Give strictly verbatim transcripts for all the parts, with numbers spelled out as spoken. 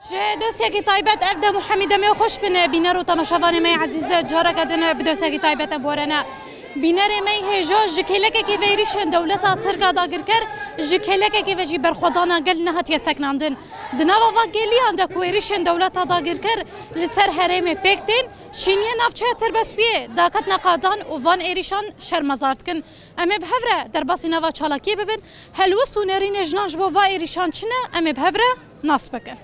Ji dosyekî taybet ev dem û hemî demê xweş bin bîner û temaşevanê me yê ezîz, careke din bi dosyekî taybet em werene. Bînerê me yê hêja ji kêlekekî ve êrîşên dewleta Tirk a dagirker, ji kêlekekî ve jî berxwedana gel nehatiye seknandin. Di nava va geliyan de ku êrîşên dewleta dagirker li ser herêmê pêk tên, şîniyê navçeya Tirbespiyê daketina qadan û van êrîşan şermezar dikin. Em ê bi hev re derbasî nava çalakiyê bibin. Helwest û nerînê jinan ji bo va êrîşan çi ne, em ê bi hev re nas bikin.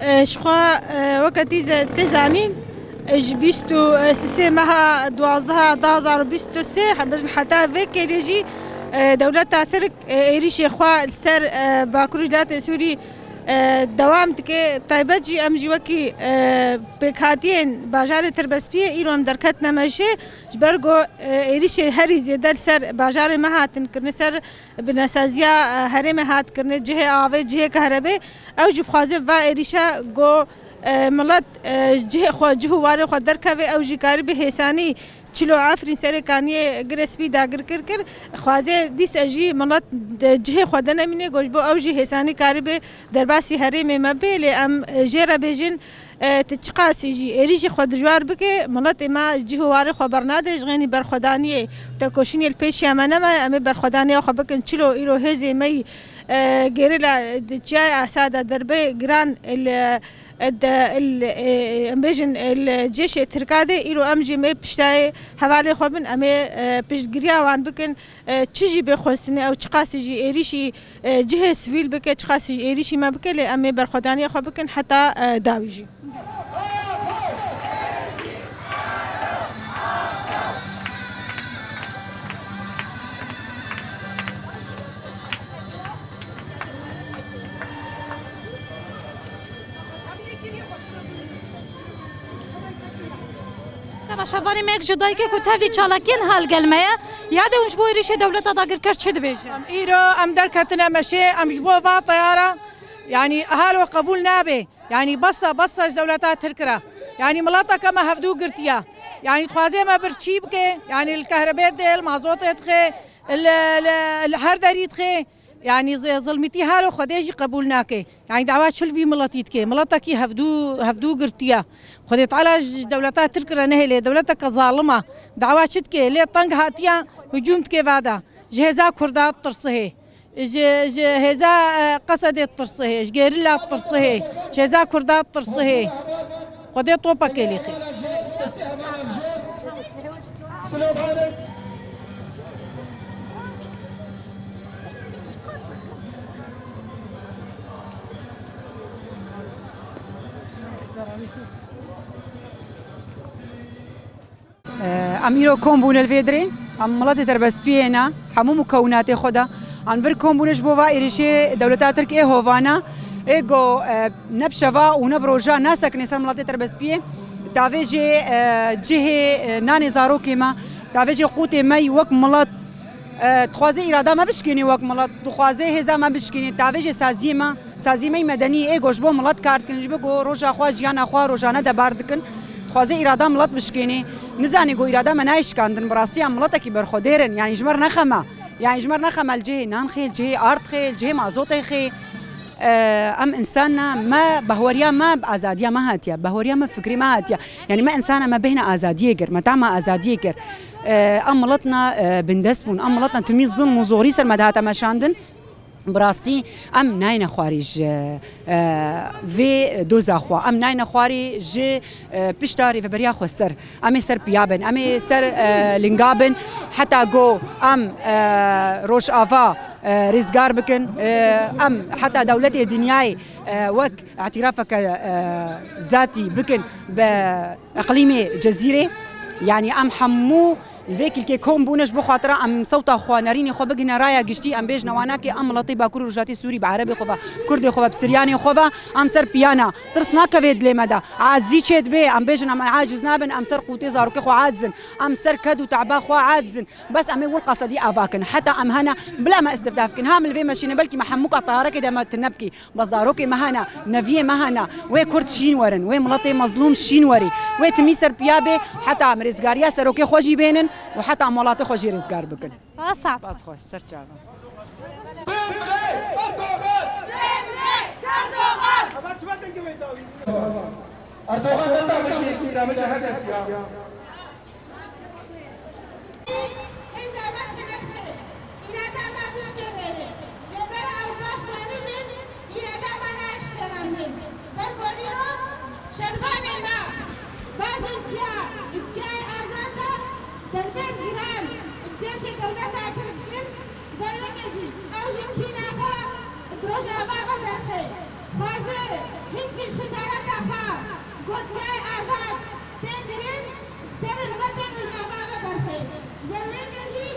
E, ji xwe, e, weke tî ze-, tê zanîn, e, ji bîst û sê meha duwazdeh du hazar û bîst û sê, he-, heta vê kêlê jî, e, dewleta Tirk, e, êrîşê xwe li ser, e, Bakurê Rojhilatê Sûrî, e, dewam dike. Taybet jî em jî wekî, e, pêkhatiyên bajarê Tirbespiyê îro em derketine meşê, ji ber ku, e, êrîşê herî zêde li ser bajarê me hatin kirin, li ser binesaziya, e, herêmê hat kirine, cihê avê, cihê kahrebê. Ew jî dixwaze va êrîşa ku, e, milet, e, cihê xwe, cih û warê xwe derkeve, ew jî karî bi hêsanî Çilo Efrîn serê kaniyê Girê Spî dagir kir kir. Dixwaze dîse jî milet di cihê xwe de nemîne, ku ji bo ew jî hêsanî karî bi derbasî herêmê me bê. Lê em, e, jê re bêjin, E, tu çiqasî jî êrîşî xwe dijwar bike, miletê me ji cih û warê xwe bernade, ji xênî berxwedaniyê tekoşînê li pêşiya me nemaye, em ê berxwedaniya xwe bikin. Çilo îro hêzê me yî, e, gerîla di çiyayê Asa de derbe giran li, e, de, li, e, em bêjin, e, li cêşê Tirka de, îro em jî em ê piştayê hevalê xwe bin, em ê, e, piştgiriya wan bikin. E, çi jî bê xwestinê ew, çiqasî jî êrîşî, e, cihê sivîl bike, çiqasî jî êrîşî me bike, lê em ê berxwedaniya xwe bikin heta, e, dawî jî. Temaşevanê me yek ji dayikê ku tevlî çalakiyên hal gel me ye, yadê hûn ji bo êrîşê dewleta dagirker çi dibêjin? Îro em derketine meşê, em ji bo va teyara, yanî halo qebûl nabe. Yanî bes e, bes e ji dewleta Tirk re. Yanî mileteke me hevdû girtiye. Yanî dixwaze me birçî bike, yanî li kehrebê dê, li mazotê dixê, li, li, li her derî dixê. Yanî zi-, zilmîtî halo Xwedê jî qebûl nake. Yanî dawa çi li vî miletî dike? Miletekî hevdû, hevdû girtiye. Xwedê Teala ji dewleta Tirk re nehêle, dewleteke zalim e. Dawa çi dike? Lê teng hatiye hicûm dike vada. Ji hêza Kurda ditirsihê. Ji, ji hêza, e, Qesedê ditirsihê. Ji gerîla ditirsihê. Ji hêza Kurda ditirsihê. Xwedê topekê lêxê. Em îro kom bûne li vê dirê. Em miletê Terbespiyê ne, hemû mukewinatê xwe de. Em vir kom bûne ji bo va êrişê dewleta Tirk ê hovana, ê go, e, ne bi şeva û ne bi roja nasekine ser miletê Terbespiyê. Tavê jê, e, cihê, e, nanê zarokê me, tavê jê qûtê me yî wek milet, e, dixwaze îrada me bişkênê wek milet, dixwaze hêza me bişkênê, tavê jê saziyê me, saziyê me yî medenî ê go ji bo milet kar dikin, ji bo ku roja xwe, jiyana xwe rojane debar dikin, dixwaze îrada milet bişkênê. Nizanê ku îrada me nayê şikandin, bi rastî em miletekî berxwedêr in, yanî ji me re ne xem e. Yanî ji me re ne xem e, li cihê nan xê, li cihê ard xê, li cihê mazotê xê. E, em însan ne, me behweriya me bi azadiya me hatiye, behweriya me fikrê me hatiye. Yanî me însan e, me bêhna azadiyê kir, me tama azadiyê kir. E, em milet ne, e, bindest bûn, em milet ne timî zilm û zorî ser me dihate meşandin. Bi rastî em nayne xwarî ji, e, vê doza xwe, em nayne xwarî ji, e, pişta rêveberiya xweser. Em ê ser piya bin, em ê ser, e, linga bin, heta go em, e, Rojava, e, rêzgar bikin, e, em heta dewletê dinyayê, e, wek îtirafeke, e, zatî bikin bi iqlîmê Cezîrê. Yanî em hemû Li vê kilkê kom bûne ji bo xatira em sewta xwe, nerînê xwe bigihine raya giştî, em bêjine wanakê em miletê Bakur û Rojhatê Sûrî bi erebê xwe ve, kurdê xwe ve, bi siryanê xwe ve, em ser piya ne. Tirs nakeve dilê me de. Acizî çê dibe, em bêjin em aciz nabin, em ser qûtê zarokê xwe aciz in, em ser ked û te'ba xwe aciz in. Bes em ê wil qesedî ava kin. Heta em hene, bila me îstîfda bikin. Ha em li vê meşîne, belkî me hemûka teyarekê de me tune bikî. Bes zarokê me hene, neviyê me hene. Wê kurd şîn werin, wê miletê mezlûm şîn werî. Wê timî ser piya bê, heta em rêzgariya serokê xwe jî bênin û heta em welatê xwe jî rêzgar bikin. Spas. Spas xweş, ser çava. Erdogan heta bijî, heta bijî her kes ya. Hêza me tune dibe, îrada me bişkêne. Lê ber ew baş zanînin, îrada me naeşkeranîn. Ji ber ku îro şervanê me, bazên çiya, li çiyayê Azad de derbên giran, li cêşê dewleta Tirk dikin, ji ber weke jî ew jî kîna xwe di Rojava ve derxe. Dixwaze hingî ji xisareta xwe, got çiyayê Azad tê kirin, serê ribetê Rojava ve derxe. Ji ber weke jî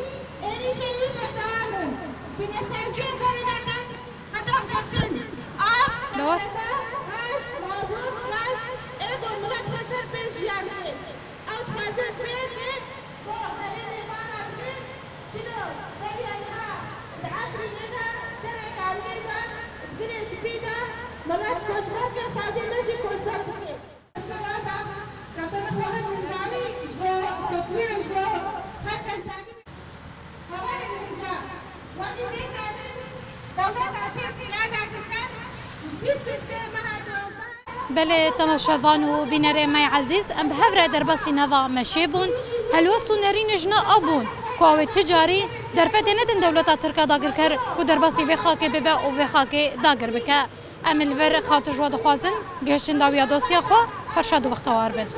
êrîşê wî berdewam in. Binesaziya berê me qet qeçax girtin. Av, Doğru. Gaz, mazot, gaz, ê ku milet xwe ser pê jiyan dike. Ew dixwaze pê, pê, bo xelê mêvana bike. Çilo, beriya niha, di esrî nê de, serê karmê de, di binê spî de, milet koçber kir, dixwaze me jî koçber bike. Belê, temaşevan û bînerê me yê ezîz, em bi hev re derbasî nava meşê bûn. Helwest û nerînê jina ew bûn ku ew ê ti carî derfetê nedin dewleta Tirk a dagirker ku derbasî vê xakê bibe û vê xakê dagir bike. Em li vir xatir ji we dixwazin gihiştin dawiya dosya xwe, her şad û bextewar bin.